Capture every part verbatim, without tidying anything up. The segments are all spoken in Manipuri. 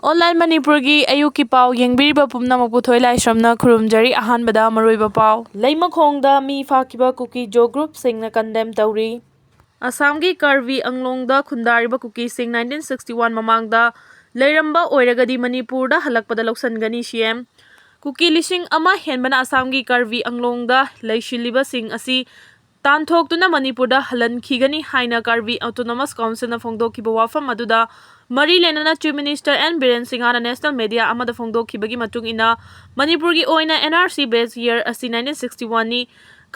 Online ꯃꯅꯤꯄꯨꯔꯒꯤ ꯑꯌꯨꯛꯀꯤ ꯄꯥꯎ ꯌꯦꯡꯕꯤꯔꯤꯕ ꯄꯨꯝꯅꯃꯛꯄꯨ ꯊꯣꯏ ꯂꯥꯏꯁ꯭ꯔꯝꯅ ꯈꯨꯔꯨꯝꯖꯔꯤ꯫ ꯑꯍꯥꯟꯕꯗ ꯃꯔꯨꯑꯣꯏꯕ ꯄꯥꯎ꯫ ꯂꯩꯃꯈꯣꯡꯗ ꯃꯤ ꯐꯥꯈꯤꯕ ꯀꯨꯀꯤ ꯖꯣ ꯒ꯭ꯔꯨꯞꯁꯤꯡꯅ ꯀꯟꯗꯦꯝ ꯇꯧꯔꯤ꯫ ꯑꯁꯥꯝꯒꯤ ꯀꯥꯔꯕꯤ ꯑꯪꯂꯣꯡꯗ ꯈꯨꯟꯗꯥꯔꯤꯕ ꯀꯨꯀꯤꯁꯤꯡ nineteen sixty one ꯃꯃꯥꯡꯗ ꯂꯩꯔꯝꯕ ꯑꯣꯏꯔꯒꯗꯤ ꯃꯅꯤꯄꯨꯔꯗ ꯍꯜꯂꯛꯄꯗ ꯂꯧꯁꯤꯟꯒꯅꯤ, ꯁꯤ ꯑꯦꯝ꯫ ꯀꯨꯀꯤ ꯂꯤꯁꯤꯡ ꯑꯃ ꯍꯦꯟꯕꯅ ꯑꯁꯥꯝꯒꯤ ꯀꯥꯔꯕꯤ ꯑꯪꯂꯣꯡꯗ ꯂꯩꯁꯤꯜꯂꯤꯕꯁꯤꯡ ꯑꯁꯤ ꯇꯥꯟꯊꯣꯛꯇꯨꯅ ꯃꯅꯤꯄꯨꯔꯗ ꯍꯜꯍꯟꯈꯤꯒꯅꯤ ꯍꯥꯏꯅ ꯀꯥꯔꯕꯤ ꯑꯣꯇꯣꯅꯣꯃꯁ ꯀꯥꯎꯟꯁꯤꯜꯅ ꯐꯣꯡꯗꯣꯛꯈꯤꯕ ꯋꯥꯐꯝ ꯑꯗꯨꯗ ꯃꯔꯤ ꯂꯩꯅꯅ Chief Minister N ꯕꯤꯔꯦꯟ ꯁꯤꯡꯍꯅ national media ꯑꯃꯗ ꯐꯣꯡꯗꯣꯛꯈꯤꯕꯒꯤ ꯃꯇꯨꯡ ꯏꯟꯅ, ꯃꯅꯤꯄꯨꯔꯒꯤ ꯑꯣꯏꯅ N R C base year ꯑꯁꯤ nineteen sixty one ꯅꯤ꯫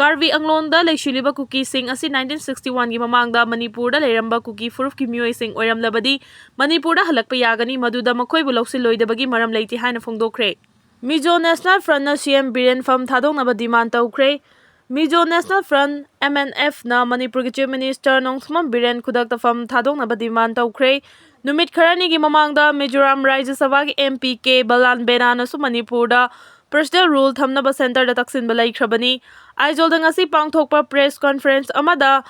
ꯀꯥꯔꯕꯤ ꯑꯪꯂꯣꯡꯗ ꯂꯩꯁꯤꯜꯂꯤꯕ ꯀꯨꯀꯤꯁꯤꯡ ꯑꯁꯤ nineteen sixty one ꯒꯤ ꯃꯃꯥꯡꯗ ꯃꯅꯤꯄꯨꯔꯗ ꯂꯩꯔꯝꯕ ꯀꯨꯀꯤ ꯐꯨꯔꯨꯞꯀꯤ ꯃꯤꯑꯣꯏꯁꯤꯡ ꯑꯣꯏꯔꯝꯂꯕꯗꯤ ꯃꯅꯤꯄꯨꯔꯗ ꯍꯜꯂꯛꯄ ꯌꯥꯒꯅꯤ, ꯃꯗꯨꯗ ꯃꯈꯣꯏꯕꯨ ꯂꯧꯁꯤꯜꯂꯣꯏꯗꯕꯒꯤ ꯃꯔꯝ ꯂꯩꯇꯦ ꯍꯥꯏꯅ ꯐꯣꯡꯗꯣꯛꯈ꯭ꯔꯦ꯫ ꯃꯤꯖꯣ National Front ꯅ ꯁꯤ ꯑꯦꯝ ꯕꯤꯔꯦꯟ ꯐꯝ ꯊꯥꯗꯣꯛꯅꯕ demand ꯇꯧꯈ꯭ꯔꯦ꯫ Mizo National Front, M N F ꯅ ꯃꯅꯤꯄꯨꯔꯒꯤ Chief Minister ꯅꯣꯡꯊꯣꯝꯕꯝ ꯕꯤꯔꯦꯟ ꯈꯨꯗꯛꯇ ꯐꯝ ꯊꯥꯗꯣꯛꯅꯕ demand ꯇꯧꯈ꯭ꯔꯦ꯫ ꯅꯨꯃꯤꯠ ꯈꯔꯅꯤꯒꯤ ꯃꯃꯥꯡꯗ ꯃꯤꯖꯣꯔꯥꯝ ꯔꯥꯖ꯭ꯌ ꯁꯚꯥꯒꯤ M P ꯀꯦ ꯕꯂꯥꯟ ꯕꯦꯅꯥꯅꯁꯨ ꯃꯅꯤꯄꯨꯔꯗ personal rule ꯊꯝꯅꯕ centre ꯗ ꯇꯛꯁꯤꯟꯕ ꯂꯩꯈ꯭ꯔꯕꯅꯤ꯫ ꯑꯥꯏꯖꯣꯜꯗ ꯉꯁꯤ ꯄꯥꯡꯊꯣꯛꯄ press conference ꯑꯃꯗ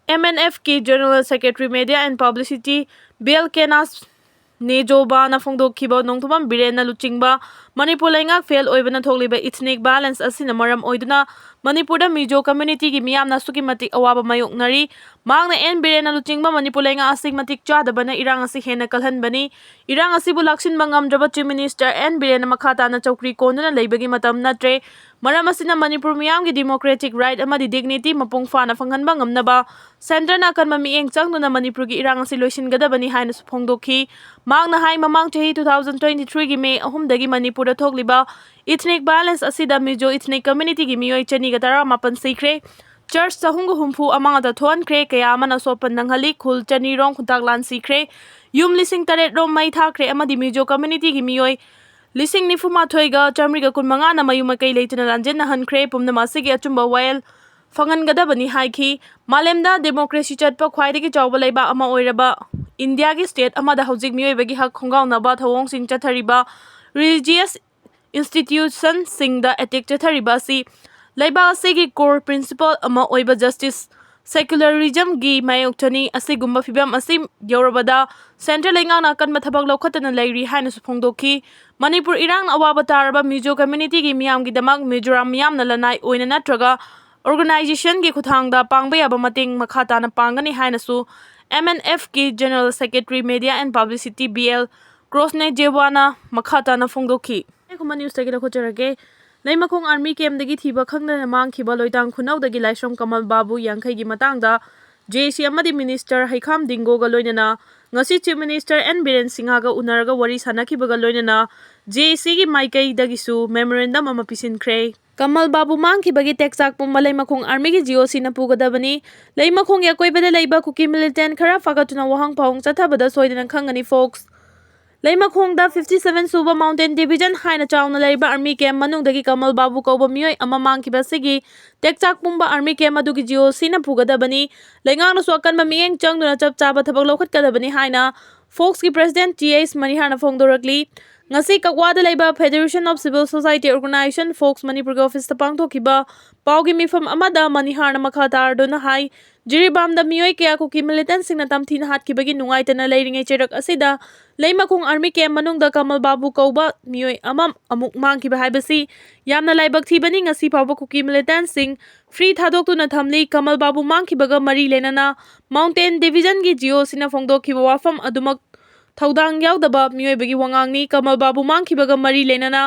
M N F ꯀꯤ General Secretary Media and Publicity ꯕꯦꯜ ꯀꯦꯅꯥꯁ ꯅꯦꯖꯣꯕꯥꯅ ꯐꯣꯡꯗꯣꯛꯈꯤꯕ ꯅꯣꯡꯊꯣꯝꯕꯝ ꯕꯤꯔꯦꯟꯅ ꯂꯨꯆꯤꯡꯕ ꯃꯅꯤꯄꯨꯔ ꯂꯩꯉꯥꯛ fail ꯑꯣꯏꯕꯅ ꯊꯣꯛꯂꯤꯕ ethnic violence ꯑꯁꯤꯅ ꯃꯔꯝ ꯑꯣꯏꯗꯨꯅ ꯃꯅꯤꯄꯨꯔꯗ ꯃꯤꯖꯣ community ꯒꯤ ꯃꯤꯌꯥꯝꯅ ꯑꯁꯨꯛꯀꯤ ꯃꯇꯤꯛ ꯑꯋꯥꯕ ꯃꯥꯌꯣꯛꯅꯔꯤ꯫ ꯃꯍꯥꯛꯅ ꯑꯦꯟ ꯕꯤꯔꯦꯟꯅ ꯂꯨꯆꯤꯡꯕ ꯃꯅꯤꯄꯨꯔ ꯂꯩꯉꯥꯛ ꯑꯁꯤ ꯃꯇꯤꯛ ꯆꯥꯗꯕꯅ ꯏꯔꯥꯡ ꯑꯁꯤ ꯍꯦꯟꯅ ꯀꯜꯍꯟꯕꯅꯤ꯫ ꯏꯔꯥꯡ ꯑꯁꯤꯕꯨ ꯂꯥꯛꯁꯤꯟꯕ ꯉꯝꯗ꯭ꯔꯕ Chief Minister N ꯕꯤꯔꯦꯟꯅ ꯃꯈꯥ ꯇꯥꯅ ꯆꯧꯀ꯭ꯔꯤ ꯀꯣꯟꯗꯨꯅ ꯂꯩꯕꯒꯤ ꯃꯇꯝ ꯅꯠꯇ꯭ꯔꯦ꯫ ꯃꯔꯝ ꯑꯁꯤꯅ ꯃꯅꯤꯄꯨꯔ ꯃꯤꯌꯥꯝꯒꯤ democratic right ꯑꯃꯗꯤ dignity ꯃꯄꯨꯡ ꯐꯥꯅ ꯐꯪꯍꯟꯕ ꯉꯝꯅꯕ centre ꯅ ꯑꯀꯟꯕ ꯃꯤꯠꯌꯦꯡ ꯆꯪꯗꯨꯅ ꯃꯅꯤꯄꯨꯔꯒꯤ ꯏꯔꯥꯡ ꯑꯁꯤ ꯂꯣꯏꯁꯤꯟꯒꯗꯕꯅꯤ ꯍꯥꯏꯅꯁꯨ ꯐꯣꯡꯗꯣꯛꯈꯤ꯫ ꯃꯍꯥꯛꯅ ꯍꯥꯏ, ꯃꯃꯥꯡ ꯆꯍꯤ two thousand twenty three ꯒꯤ ꯃꯦ ꯑꯍꯨꯝꯗꯒꯤ ꯃꯅꯤꯄꯨꯔꯗ ꯊꯣꯛꯂꯤꯕ ethnic violence ꯑꯁꯤꯗ ꯃꯤꯖꯣ ethnic community ꯒꯤ ꯃꯤꯑꯣꯏ ꯆꯅꯤꯒ ꯇꯔꯥꯃꯥꯄꯟ ꯁꯤꯈ꯭ꯔꯦ꯫ Church ꯆꯍꯨꯝꯒ ꯍꯨꯝꯐꯨ ꯑꯃꯥꯡꯗ ꯊꯣꯛꯍꯟꯈ꯭ꯔꯦ, ꯀꯌꯥ ꯑꯃꯅ ꯑꯁꯣꯛꯄ ꯅꯪꯍꯜꯂꯤ, ꯈꯨꯜ ꯆꯅꯤ ꯔꯣꯝ ꯈꯨꯟꯇꯥꯛ ꯂꯥꯟ ꯁꯤꯈ꯭ꯔꯦ, ꯌꯨꯝ ꯂꯤꯁꯤꯡ ꯇꯔꯦꯠ ꯔꯣꯝ ꯃꯩ ꯊꯥꯈ꯭ꯔꯦ ꯑꯃꯗꯤ ꯃꯤꯖꯣ community ꯒꯤ ꯃꯤꯑꯣꯏ ꯂꯤꯁꯤꯡ ꯅꯤꯐꯨ ꯃꯥꯊꯣꯏꯒ ꯆꯥꯃꯔꯤꯒ ꯀꯨꯟ ꯃꯉꯥꯅ ꯃꯌꯨꯝ ꯃꯀꯩ ꯂꯩꯇꯅ ꯂꯥꯟꯖꯦꯟꯅꯍꯟꯈ꯭ꯔꯦ꯫ ꯄꯨꯝꯅꯃꯛ ꯑꯁꯤꯒꯤ ꯑꯆꯨꯝꯕ ꯋꯥꯌꯦꯜ ꯐꯪꯍꯟꯒꯗꯕꯅꯤ ꯍꯥꯏꯈꯤ꯫ ꯃꯥꯂꯦꯝꯗ democracy ꯆꯠꯄ ꯈ꯭ꯋꯥꯏꯗꯒꯤ ꯆꯥꯎꯕ ꯂꯩꯕꯥꯛ ꯑꯃ ꯑꯣꯏꯔꯕ ꯏꯟꯗꯤꯌꯥꯒꯤ state ꯑꯃꯗ ꯍꯧꯖꯤꯛ ꯃꯤꯑꯣꯏꯕꯒꯤ ꯍꯛ ꯈꯣꯡꯒꯥꯎꯅꯕ ꯊꯧꯑꯣꯡꯁꯤꯡ ꯆꯠꯊꯔꯤꯕ, religious institution ꯁꯤꯡꯗ attack ꯆꯠꯊꯔꯤꯕ ꯑꯁꯤ ꯂꯩꯕꯥꯛ ꯑꯁꯤꯒꯤ core principle ꯑꯃ ꯑꯣꯏꯕ justice ꯁꯦꯀꯨꯂꯔꯤꯖꯝꯒꯤ ꯃꯥꯌꯣꯛꯇꯅꯤ꯫ ꯑꯁꯤꯒꯨꯝꯕ ꯐꯤꯕꯝ ꯑꯁꯤ ꯌꯧꯔꯕꯗ ꯁꯦꯟꯇ꯭ꯔꯦꯜ ꯂꯩꯉꯥꯛꯅ ꯑꯀꯟꯕ ꯊꯕꯛ ꯂꯧꯈꯠꯇꯅ ꯂꯩꯔꯤ ꯍꯥꯏꯅꯁꯨ ꯐꯣꯡꯗꯣꯛꯈꯤ꯫ ꯃꯅꯤꯄꯨꯔ ꯏꯔꯥꯡꯅ ꯑꯋꯥꯕ ꯇꯥꯔꯕ ꯃꯤꯖꯣ ꯀꯝꯃ꯭ꯌꯨꯅꯤꯇꯤꯒꯤ ꯃꯤꯌꯥꯝꯒꯤꯗꯃꯛ ꯃꯤꯖꯣꯔꯥꯝ ꯃꯤꯌꯥꯝꯅ ꯂꯅꯥꯏ ꯑꯣꯏꯅ ꯅꯠꯇ꯭ꯔꯒ ꯑꯣꯔꯒꯅꯥꯏꯖꯦꯁꯟꯒꯤ ꯈꯨꯠꯊꯥꯡꯗ ꯄꯥꯡꯕ ꯌꯥꯕ ꯃꯇꯦꯡ ꯃꯈꯥ ꯇꯥꯅ ꯄꯥꯡꯒꯅꯤ ꯍꯥꯏꯅꯁꯨ M N F ꯀꯤ General Secretary Media and Publicity B L ꯀ꯭ꯔꯣꯁꯅꯦ ꯖꯦꯋꯥꯅ ꯃꯈꯥ ꯇꯥꯅ ꯐꯣꯡꯗꯣꯛꯈꯤ꯫ ꯈꯨꯃꯟ ꯅ꯭ꯌꯨꯁꯇꯒꯤ ꯂꯧꯈꯠꯆꯔꯒꯦ꯫ ꯂꯩꯃꯈꯣꯡ ꯑꯥꯔꯃꯤ ꯀꯦꯝꯗꯒꯤ ꯊꯤꯕ ꯈꯪꯗꯅ ꯃꯥꯡꯈꯤꯕ ꯂꯣꯏꯇꯥꯡ ꯈꯨꯅꯧꯗꯒꯤ ꯂꯥꯏꯁ꯭ꯔꯝ ꯀꯃꯜ ꯕꯥꯕꯨ ꯌꯥꯡꯈꯩꯒꯤ ꯃꯇꯥꯡꯗ J A C ꯑꯃꯗꯤ ꯃꯤꯅꯤꯁꯇꯔ ꯍꯩꯈꯥꯝ ꯗꯤꯡꯒꯣꯒ ꯂꯣꯏꯅꯅ ꯉꯁꯤ ꯆꯤꯐ ꯃꯤꯅꯤꯁꯇꯔ ꯑꯦꯟ ꯕꯤꯔꯦꯟ ꯁꯤꯡꯍꯒ ꯎꯅꯔꯒ ꯋꯥꯔꯤ ꯁꯥꯟꯅꯈꯤꯕꯒ ꯂꯣꯏꯅꯅ J A Cꯒꯤ ꯃꯥꯏꯀꯩꯗꯒꯤꯁꯨ ꯃꯦꯃꯣꯔꯦꯟꯗꯝ ꯑꯃ ꯄꯤꯁꯤꯟꯈ꯭ꯔꯦ꯫ ꯀꯃꯜ ꯕꯥꯕꯨ ꯃꯥꯡꯈꯤꯕꯒꯤ ꯇꯦꯛꯆꯥꯛ ꯄꯨꯝꯕ ꯂꯩꯃꯈꯣꯡ ꯑꯥꯔꯃꯤꯒꯤ G O Cꯅ ꯄꯨꯒꯗꯕꯅꯤ꯫ ꯂꯩꯃꯈꯣꯡꯒꯤ ꯑꯀꯣꯏꯕꯗ ꯂꯩꯕ ꯀꯨꯀꯤ ꯃꯤꯂꯤꯇꯦꯟ ꯈꯔ ꯐꯥꯒꯠꯇꯨꯅ ꯋꯥꯍꯪ ꯄꯥꯎꯍꯪ ꯆꯠꯊꯕꯗ ꯁꯣꯏꯗꯅ ꯈꯪꯒꯅꯤ, ꯐꯣꯛꯁ꯫ ꯂꯩꯃꯈꯣꯡꯗ fifty seven ꯁꯨꯕ Mountain Division ꯍꯥꯏꯅ ꯆꯥꯎꯅ ꯂꯩꯔꯤꯕ ꯑꯥꯔꯃꯤ ꯀꯦꯝ ꯃꯅꯨꯡꯗꯒꯤ ꯀꯃꯜ ꯕꯥꯕꯨ ꯀꯧꯕ ꯃꯤꯑꯣꯏ ꯑꯃ ꯃꯥꯡꯈꯤꯕ ꯑꯁꯤꯒꯤ ꯇꯦꯛꯆꯥꯛ ꯄꯨꯝꯕ ꯑꯥꯔꯃꯤ ꯀꯦꯝ ꯑꯗꯨꯒꯤ G O Cꯅ ꯄꯨꯒꯗꯕꯅꯤ꯫ ꯂꯩꯉꯥꯛꯅꯁꯨ ꯑꯀꯟꯕ ꯃꯤꯠꯌꯦꯡ ꯆꯪꯗꯨꯅ ꯆꯞ ꯆꯥꯕ ꯊꯕꯛ ꯂꯧꯈꯠꯀꯗꯕꯅꯤ ꯍꯥꯏꯅ ꯐꯣꯛꯁꯀꯤ ꯄ꯭ꯔꯦꯁꯤꯗꯦꯟꯠ ꯇꯤ ꯑꯩꯆ ꯃꯅꯤꯍꯥꯔꯅ ꯐꯣꯡꯗꯣꯔꯛꯂꯤ꯫ ꯉꯁꯤ ꯀꯛꯋꯥꯗ ꯂꯩꯕ Federation of Civil Society Organization, fox, ꯃꯅꯤꯄꯨꯔꯒꯤ ꯑꯣꯐꯤꯁꯇ ꯄꯥꯡꯊꯣꯛꯈꯤꯕ ꯄꯥꯎꯒꯤ ꯃꯤꯐꯝ ꯑꯃꯗ ꯃꯅꯤꯍꯥꯔꯅ ꯃꯈꯥ ꯇꯥꯔꯗꯨꯅ ꯍꯥꯏ, ꯖꯤꯔꯤꯕꯥꯝꯗ ꯃꯤꯑꯣꯏ ꯀꯌꯥ ꯀꯨꯀꯤ ꯃꯤꯂꯤꯇꯦꯟꯠꯁꯤꯡꯅ ꯇꯝꯊꯤꯅ ꯍꯥꯠꯈꯤꯕꯒꯤ ꯅꯨꯡꯉꯥꯏꯇꯅ ꯂꯩꯔꯤꯉꯩ ꯆꯩꯔꯛ ꯑꯁꯤꯗ ꯂꯩꯃꯈꯣꯡ ꯑꯥꯔꯃꯤ ꯀꯦꯝ ꯃꯅꯨꯡꯗ ꯀꯃꯜ ꯕꯥꯕꯨ ꯀꯧꯕ ꯃꯤꯑꯣꯏ ꯑꯃ ꯑꯃꯨꯛ ꯃꯥꯡꯈꯤꯕ ꯍꯥꯏꯕꯁꯤ ꯌꯥꯝꯅ ꯂꯥꯏꯕꯛ ꯊꯤꯕꯅꯤ꯫ ꯉꯁꯤ ꯐꯥꯎꯕ ꯀꯨꯀꯤ ꯃꯤꯂꯤꯇꯦꯟꯠꯁꯤꯡ ꯐ꯭ꯔꯤ ꯊꯥꯗꯣꯛꯇꯨꯅ ꯊꯝꯂꯤ꯫ ꯀꯃꯜ ꯕꯥꯕꯨ ꯃꯥꯡꯈꯤꯕꯒ ꯃꯔꯤ ꯂꯩꯅꯅ Mountain Divisionꯒꯤ G O Cꯅ ꯐꯣꯡꯗꯣꯛꯈꯤꯕ ꯋꯥꯐꯝ ꯑꯗꯨꯃꯛ ꯊꯧꯗꯥꯡ ꯌꯥꯎꯗꯕ ꯃꯤꯑꯣꯏꯕꯒꯤ ꯋꯥꯉꯥꯡꯅꯤ꯫ ꯀꯃꯜ ꯕꯥꯕꯨ ꯃꯥꯡꯈꯤꯕꯒ ꯃꯔꯤ ꯂꯩꯅꯅ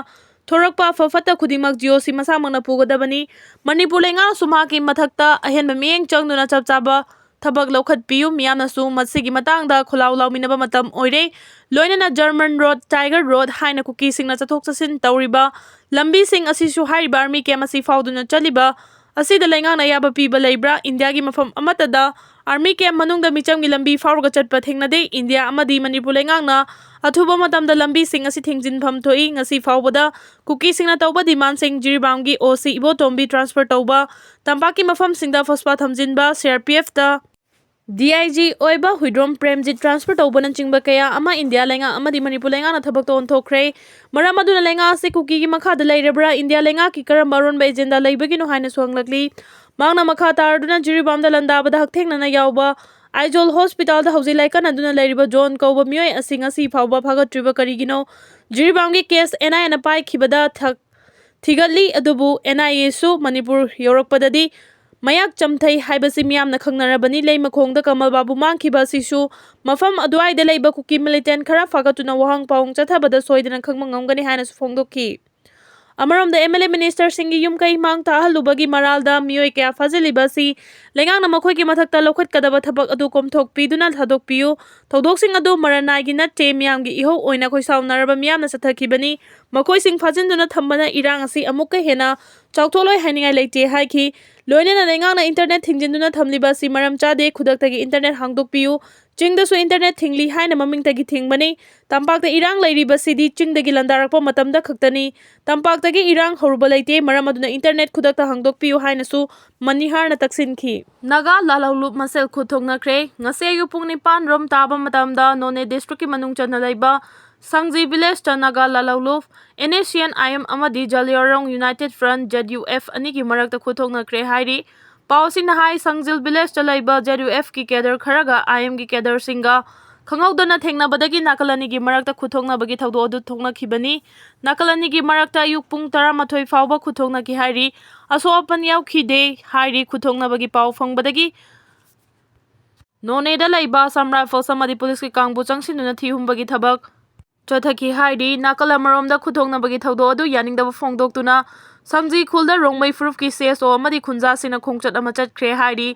ꯊꯣꯔꯛꯄ ꯑꯐ ꯐꯠꯇ ꯈꯨꯗꯤꯡꯃꯛ G O C ꯃꯁꯥꯃꯛꯅ ꯄꯨꯒꯗꯕꯅꯤ꯫ ꯃꯅꯤꯄꯨꯔ ꯂꯩꯉꯥꯛꯅꯁꯨ ꯃꯍꯥꯛꯀꯤ ꯃꯊꯛꯇ ꯑꯍꯦꯟꯕ ꯃꯤꯠꯌꯦꯡ ꯆꯪꯗꯨꯅ ꯆꯞ ꯆꯥꯕ ꯊꯕꯛ ꯂꯧꯈꯠꯄꯤꯌꯨ꯫ ꯃꯤꯌꯥꯝꯅꯁꯨ ꯃꯁꯤꯒꯤ ꯃꯇꯥꯡꯗ ꯈꯣꯜꯂꯥꯎ ꯂꯥꯎꯃꯤꯟꯅꯕ ꯃꯇꯝ ꯑꯣꯏꯔꯦ꯫ ꯂꯣꯏꯅꯅ German Road, Tiger Road ꯍꯥꯏꯅ ꯀꯨꯀꯤꯁꯤꯡꯅ ꯆꯠꯊꯣꯛ ꯆꯠꯁꯤꯟ ꯇꯧꯔꯤꯕ ꯂꯝꯕꯤꯁꯤꯡ ꯑꯁꯤꯁꯨ ꯍꯥꯏꯔꯤꯕ ꯑꯥꯔꯃꯤ ꯀꯦꯝ ꯑꯁꯤ ꯐꯥꯎꯗꯨꯅ ꯆꯠꯂꯤꯕ ꯑꯁꯤꯗ ꯂꯩꯉꯥꯛꯅ ꯑꯌꯥꯕ ꯄꯤꯕ ꯂꯩꯕ꯭ꯔꯥ? ꯏꯟꯗꯤꯌꯥꯒꯤ ꯃꯐꯝ ꯑꯃꯠꯇꯗ ꯑꯥꯔꯃꯤ ꯀꯦꯝ ꯃꯅꯨꯡꯗ ꯃꯤꯆꯝꯒꯤ ꯂꯝꯕꯤ ꯐꯥꯎꯔꯒ ꯆꯠꯄ ꯊꯦꯡꯅꯗꯦ꯫ ꯏꯟꯗꯤꯌꯥ ꯑꯃꯗꯤ ꯃꯅꯤꯄꯨꯔ ꯂꯩꯉꯥꯛꯅ ꯑꯊꯨꯕ ꯃꯇꯝꯗ ꯂꯝꯕꯤꯁꯤꯡ ꯑꯁꯤ ꯊꯤꯡꯖꯤꯟꯐꯝ ꯊꯣꯛꯏ꯫ ꯉꯁꯤ ꯐꯥꯎꯕꯗ ꯀꯨꯀꯤꯁꯤꯡꯅ ꯇꯧꯕ ꯗꯤꯃꯥꯟꯁꯤꯡ ꯖꯤꯔꯤꯕꯥꯝꯒꯤ O C ꯏꯕꯣꯇꯣꯝꯕꯤ ꯇ꯭ꯔꯥꯟꯁꯐꯔ ꯇꯧꯕ, ꯇꯝꯄꯥꯛꯀꯤ ꯃꯐꯝꯁꯤꯡꯗ ꯐꯣꯁꯄꯥ ꯊꯝꯖꯤꯟꯕ, C R P Fꯇ D I G ꯑꯣꯏꯕ ꯍꯨꯏꯗ꯭ꯔꯣꯝ ꯄ꯭ꯔꯦꯝꯖꯤꯠ ꯇ꯭ꯔꯥꯟꯁꯐꯔ ꯇꯧꯕꯅꯆꯤꯡꯕ ꯀꯌꯥ ꯑꯃ ꯏꯟꯗꯤꯌꯥ ꯂꯩꯉꯥꯛ ꯑꯃꯗꯤ ꯃꯅꯤꯄꯨꯔ ꯂꯩꯉꯥꯛꯅ ꯊꯕꯛꯇ ꯑꯣꯟꯊꯣꯛꯈ꯭ꯔꯦ꯫ ꯃꯔꯝ ꯑꯗꯨꯅ ꯂꯩꯉꯥꯛ ꯑꯁꯤ ꯀꯨꯀꯤꯒꯤ ꯃꯈꯥꯗ ꯂꯩꯔꯕ꯭ꯔꯥ? ꯏꯟꯗꯤꯌꯥ ꯂꯩꯉꯥꯛꯀꯤ ꯀꯔꯝꯕ ꯑꯔꯣꯟꯕ ꯑꯦꯖꯦꯟꯗꯥ ꯂꯩꯕꯒꯤꯅꯣ ꯍꯥꯏꯅꯁꯨ ꯍꯪꯂꯛꯂꯤ꯫ ꯃꯍꯥꯛꯅ ꯃꯈꯥ ꯇꯥꯔꯗꯨꯅ ꯖꯤꯔꯤꯕꯥꯝꯗ ꯂꯥꯟꯗꯥꯕꯗ ꯍꯛꯊꯦꯡꯅꯅ ꯌꯥꯎꯕ ꯑꯥꯏꯖꯣꯜ ꯍꯣꯁꯄꯤꯇꯥꯜꯗ ꯍꯧꯖꯤꯛ ꯂꯥꯏꯀꯠꯅꯗꯨꯅ ꯂꯩꯔꯤꯕ ꯖꯣꯟ ꯀꯧꯕ ꯃꯤꯑꯣꯏ ꯑꯁꯤ ꯉꯁꯤ ꯐꯥꯎꯕ ꯐꯥꯒꯠꯇ꯭ꯔꯤꯕ ꯀꯔꯤꯒꯤꯅꯣ? ꯖꯤꯔꯤꯕꯥꯝꯒꯤ ꯀꯦꯁ ꯑꯦꯟ ꯑꯥꯏ ꯑꯦꯅ ꯄꯥꯏꯈꯤꯕꯗ ꯊꯛ-, ꯊꯤꯒꯠꯂꯤ, ꯑꯗꯨꯕꯨ ꯑꯦꯟ ꯑꯥꯏ ꯑꯦꯁꯨ ꯃꯅꯤꯄꯨꯔ ꯌꯧꯔꯛꯄꯗꯗꯤ ꯃꯌꯥꯛ ꯆꯝꯊꯩ ꯍꯥꯏꯕꯁꯤ ꯃꯤꯌꯥꯝꯅ ꯈꯪꯅꯔꯕꯅꯤ꯫ ꯂꯩꯃꯈꯣꯡꯗ ꯀꯃꯜ ꯕꯥꯕꯨ ꯃꯥꯡꯈꯤꯕ ꯑꯁꯤꯁꯨ ꯃꯐꯝ ꯑꯗꯨꯋꯥꯏꯗ ꯂꯩꯕ ꯀꯨꯀꯤ ꯃꯤꯂꯤꯇꯦꯟ ꯈꯔ ꯐꯥꯒꯠꯇꯨꯅ ꯋꯥꯍꯪ ꯄꯥꯎꯍꯪ ꯆꯠꯊꯕꯗ ꯁꯣꯏꯗꯅ ꯈꯪꯕ ꯉꯝꯒꯅꯤ ꯍꯥꯏꯅꯁꯨ ꯐꯣꯡꯗꯣꯛꯈꯤ꯫ ꯑꯃꯔꯣꯝꯗ, ꯑꯦꯝ ꯑꯦꯜ ꯑꯦ ꯃꯤꯅꯤꯁꯇꯔꯁꯤꯡꯒꯤ ꯌꯨꯝ ꯀꯩ ꯃꯥꯡ ꯇꯥꯍꯜꯂꯨꯕꯒꯤ ꯃꯔꯥꯜꯗ ꯃꯤꯑꯣꯏ ꯀꯌꯥ ꯐꯥꯖꯤꯜꯂꯤꯕ ꯑꯁꯤ ꯂꯩꯉꯥꯛꯅ ꯃꯈꯣꯏꯒꯤ ꯃꯊꯛꯇ ꯂꯧꯈꯠꯀꯗꯕ ꯊꯕꯛ ꯑꯗꯨ ꯀꯣꯝꯊꯣꯛꯄꯤꯗꯨꯅ ꯊꯥꯗꯣꯛꯄꯤꯌꯨ꯫ ꯊꯧꯗꯣꯛꯁꯤꯡ ꯑꯗꯨ ꯃꯔꯟ ꯅꯥꯏꯒꯤ ꯅꯠꯇꯦ, ꯃꯤꯌꯥꯝꯒꯤ ꯏꯍꯧ ꯑꯣꯏꯅ ꯈꯣꯏꯁꯥꯎꯅꯔꯕ ꯃꯤꯌꯥꯝꯅ ꯆꯠꯊꯈꯤꯕꯅꯤ꯫ ꯃꯈꯣꯏꯁꯤꯡ ꯐꯥꯖꯤꯟꯗꯨꯅ ꯊꯝꯕꯅ ꯏꯔꯥꯡ ꯑꯁꯤ ꯑꯃꯨꯛꯀ ꯍꯦꯟꯅ ꯆꯥꯎꯊꯣꯛꯂꯣꯏ ꯍꯥꯏꯅꯤꯡꯉꯥꯏ ꯂꯩꯇꯦ ꯍꯥꯏꯈꯤ꯫ ꯂꯣꯏꯅꯅ ꯂꯩꯉꯥꯛꯅ ꯏꯟꯇꯔꯅꯦꯠ ꯊꯤꯡꯖꯤꯟꯗꯨꯅ ꯊꯝꯂꯤꯕ ꯑꯁꯤ ꯃꯔꯝ ꯆꯥꯗꯦ, ꯈꯨꯗꯛꯇꯒꯤ ꯏꯟꯇꯔꯅꯦꯠ ꯍꯥꯡꯗꯣꯛꯄꯤꯌꯨ꯫ ꯆꯤꯡꯗꯁꯨ ꯏꯟꯇꯔꯅꯦꯠ ꯊꯤꯡꯂꯤ ꯍꯥꯏꯅ ꯃꯃꯤꯡꯇꯒꯤ ꯊꯤꯡꯕꯅꯤ꯫ ꯇꯝꯄꯥꯛꯇ ꯏꯔꯥꯡ ꯂꯩꯔꯤꯕꯁꯤꯗꯤ ꯆꯤꯡꯗꯒꯤ ꯂꯥꯟꯗꯥꯔꯛꯄ ꯃꯇꯝꯗ ꯈꯛꯇꯅꯤ꯫ ꯇꯝꯄꯥꯛꯇꯒꯤ ꯏꯔꯥꯡ ꯍꯧꯔꯨꯕ ꯂꯩꯇꯦ, ꯃꯔꯝ ꯑꯗꯨꯅ ꯏꯟꯇꯔꯅꯦꯠ ꯈꯨꯗꯛꯇ ꯍꯥꯡꯗꯣꯛꯄꯤꯌꯨ ꯍꯥꯏꯅꯁꯨ ꯃꯅꯤꯍꯥꯔꯅ ꯇꯛꯁꯤꯟꯈꯤ꯫ ꯅꯥꯒꯥ ꯂꯥꯜꯍꯧꯂꯨꯞ ꯃꯁꯦꯜ ꯈꯨꯠ ꯊꯣꯛꯅꯈ꯭ꯔꯦ꯫ ꯉꯁꯤ ꯑꯌꯨꯛ ꯄꯨꯡ ꯅꯤꯄꯥꯟ ꯔꯣꯝ ꯇꯥꯕ ꯃꯇꯝꯗ ꯅꯣꯅꯦ ꯗꯤꯁꯇ꯭ꯔꯤꯛꯀꯤ ꯃꯅꯨꯡ ꯆꯟꯅ ꯂꯩꯕ ꯁꯪꯖꯤ ꯚꯤꯂꯦꯖꯇ Naga ꯂꯥꯜꯍꯧꯂꯨꯞ and S C and I M ꯑꯃꯗꯤ Zeliangrong united front Z U F ꯑꯅꯤꯒꯤ ꯃꯔꯛꯇ ꯈꯨꯠ ꯊꯣꯛꯅꯈ꯭ꯔꯦ ꯍꯥꯏꯔꯤ꯫ ꯄꯥꯎ ꯑꯁꯤꯅ ꯍꯥꯏ, ꯁꯪꯖꯤꯜ ꯚꯤꯂꯦꯖꯇ ꯂꯩꯕ ꯖꯦꯗ ꯌꯨ ꯑꯦꯐꯀꯤ ꯀꯦꯗꯔ ꯈꯔꯒ ꯑꯥꯏ ꯑꯦꯝꯒꯤ ꯀꯦꯗꯔꯁꯤꯡꯒ ꯈꯪꯍꯧꯗꯅ ꯊꯦꯡꯅꯕꯗꯒꯤ ꯅꯥꯀꯜ ꯑꯅꯤꯒꯤ ꯃꯔꯛꯇ ꯈꯨꯠ ꯊꯣꯛꯅꯕꯒꯤ ꯊꯧꯗꯣꯛ ꯑꯗꯨ ꯊꯣꯛꯅꯈꯤꯕꯅꯤ꯫ ꯅꯥꯀꯜ ꯑꯅꯤꯒꯤ ꯃꯔꯛꯇ ꯑꯌꯨꯛ ꯄꯨꯡ ꯇꯔꯥꯃꯥꯊꯣꯏ ꯐꯥꯎꯕ ꯈꯨꯠ ꯊꯣꯛꯅꯈꯤ ꯍꯥꯏꯔꯤ꯫ ꯑꯁꯣꯛ ꯑꯄꯟ ꯌꯥꯎꯈꯤꯗꯦ ꯍꯥꯏꯔꯤ꯫ ꯈꯨꯠ ꯊꯣꯛꯅꯕꯒꯤ ꯄꯥꯎ ꯐꯪꯕꯗꯒꯤ ꯅꯣꯅꯦꯗ ꯂꯩꯕ ꯑꯁꯥꯝ ꯔꯥꯏꯐꯜꯁ ꯑꯃꯗꯤ ꯄꯨꯂꯤꯁꯀꯤ ꯀꯥꯡꯕꯨ ꯆꯪꯁꯤꯟꯗꯨꯅ ꯊꯤ ꯍꯨꯝꯕꯒꯤ ꯊꯕꯛ ꯆꯠꯊꯈꯤ ꯍꯥꯏꯔꯤ꯫ ꯅꯥꯀꯜ ꯑꯃꯔꯣꯝꯗ ꯈꯨꯠ ꯊꯣꯛꯅꯕꯒꯤ ꯊꯧꯗꯣꯛ ꯑꯗꯨ ꯌꯥꯅꯤꯡꯗꯕ ꯐꯣꯡꯗꯣꯛꯇꯨꯅ ꯁꯪꯖꯤ ꯈꯨꯜꯗ ꯔꯣꯡꯃꯩ ꯐꯨꯔꯨꯞꯀꯤ ꯁꯤ ꯑꯦꯁ ꯑꯣ ꯑꯃꯗꯤ ꯈꯨꯟꯖꯥꯁꯤꯡꯅ ꯈꯣꯡꯆꯠ ꯑꯃ ꯆꯠꯈ꯭ꯔꯦ ꯍꯥꯏꯔꯤ꯫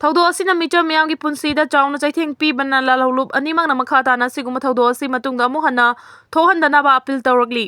ꯊꯧꯗꯣꯛ ꯑꯁꯤꯅ ꯃꯤꯆꯝ ꯃꯤꯌꯥꯝꯒꯤ ꯄꯨꯟꯁꯤꯗ ꯆꯥꯎꯅ ꯆꯩꯊꯦꯡ ꯄꯤꯕꯅ ꯂꯥꯜꯍꯧꯂꯨꯞ ꯑꯅꯤꯃꯛꯅ ꯃꯈꯥ ꯇꯥꯅ ꯑꯁꯤꯒꯨꯝꯕ ꯊꯧꯗꯣꯛ ꯑꯁꯤ ꯃꯇꯨꯡꯗ ꯑꯃꯨꯛ ꯍꯟꯅ ꯊꯣꯛꯍꯟꯗꯅꯕ ꯑꯄꯤꯜ ꯇꯧꯔꯛꯂꯤ꯫